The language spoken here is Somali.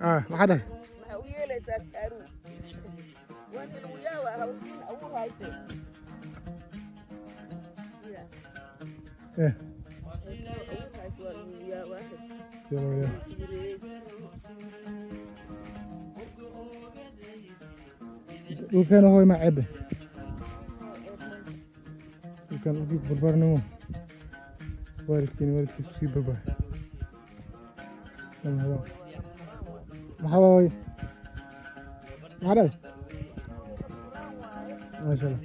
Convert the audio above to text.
Ah, maxaa dhahay? Maxaa u yeelaysaa saaru waanti lagu yaaba hawlkiin abuur hayse. Eh. Abuur hayse waa lagu yaabaa. See loo yaabo? Dhulkeena hooy ma ceebe, dhulkan dhulkii ku barbaarnimo, waalidkiina waalidkiis kusii barbaar. Maxaa waay? Maxaa dhahay? Maasha Allah.